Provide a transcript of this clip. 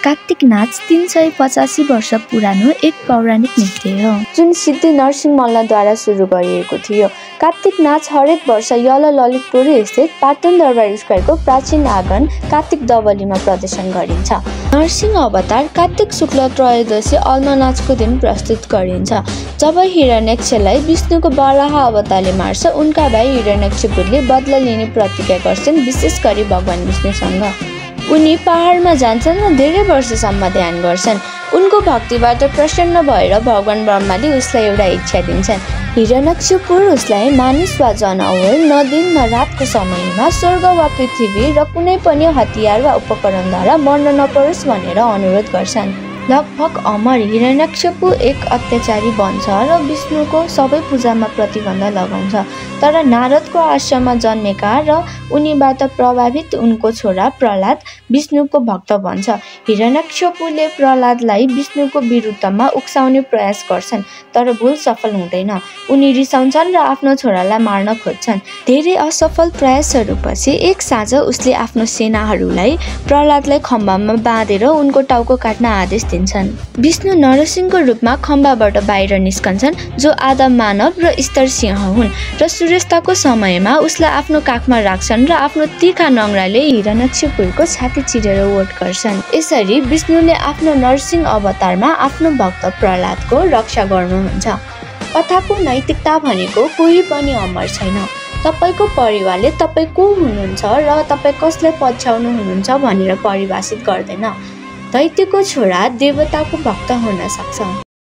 कार्तिक नाच 385 वर्ष पुरानो एक पौराणिक नृत्य हो जुन सिद्धि नरसिंह मल्लद्वारा सुरु गरिएको थियो। कार्तिक नाच हरेक वर्ष यल ललितपुर स्थित पाटन दरबार स्क्वायरको प्राचीन आँगन कार्तिक दबलीमा प्रदर्शन गरिन्छ। नरसिंह अवतार कार्तिक शुक्ल त्रयोदशी अल्मनाचको दिन प्रस्तुत गरिन्छ। जब हिरण्यकश्यपलाई विष्णुको वराह अवतारले मार्छ, उनका भाइ हिरण्यकश्यपले बदला लिने प्रतिज्ञा गर्छन्, विशेष गरी भगवान विष्णुसँग। उनी पहाडमा जान्छन् र धेरै वर्षसम्म ध्यान गर्छन्। उनको भक्तिबाट प्रसन्न भएर भगवान ब्रह्माले उसलाई एउटा इच्छा दिन्छन्। हिरण्यकश्यप उसलाई मानिस वा जनावर न दिन न रातको समयमा स्वर्ग वा पृथ्वी र कुनै पनि हतियार वा उपकरणद्वारा मर्न नपरोस् भनेर अनुरोध गर्छन्। लगभग अमर हिरण्यकश्यप एक अत्याचारी बन्छ र विष्णुको सबै पूजामा प्रतिबन्ध लगाउँछ। तर नारदको आश्रममा जन्मेका र उनीबाट प्रभावित उनको छोरा प्रहलाद विष्णुको भक्त बन्छ। हिरण्यकश्यपले प्रहलादलाई विष्णुको विरुद्धमा उक्साउने प्रयास गर्छन्, तर भुल सफल हुँदैन। उनी रिसाउँछन् र आफ्नो छोरालाई मार्न खोज्छन्। धेरै असफल प्रयासहरूपछि एक साँझ उसले आफ्नो सेनाहरूलाई प्रहलादलाई खम्बामा बाँधेर उनको टाउको काट्न आदेश दिन्छन्। विष्णु नरसिंहको रूपमा खम्बाबाट बाहिर निस्कन्छन्, जो आधा मानव र स्तर सिंह हुन्, र सूर्यास्तको समयमा उसलाई आफ्नो काखमा राख्छन् र आफ्नो तीखा नङ्ग्राले हिरण्यकश्यपको छाती चिरेर वध गर्छन्। यसरी विष्णुले आफ्नो नरसिंह अवतारमा आफ्नो भक्त प्रहलादको रक्षा गर्नुहुन्छ। कथाको नैतिकता भनेको कोही पनि अमर छैन। तपाईको परिवारले तपाईँ को हुनुहुन्छ र तपाईँ कसलाई पछ्याउनु हुनुहुन्छ भनेर परिभाषित गर्दैन। दैत्यको छोरा देवताको भक्त हुन सक्छ।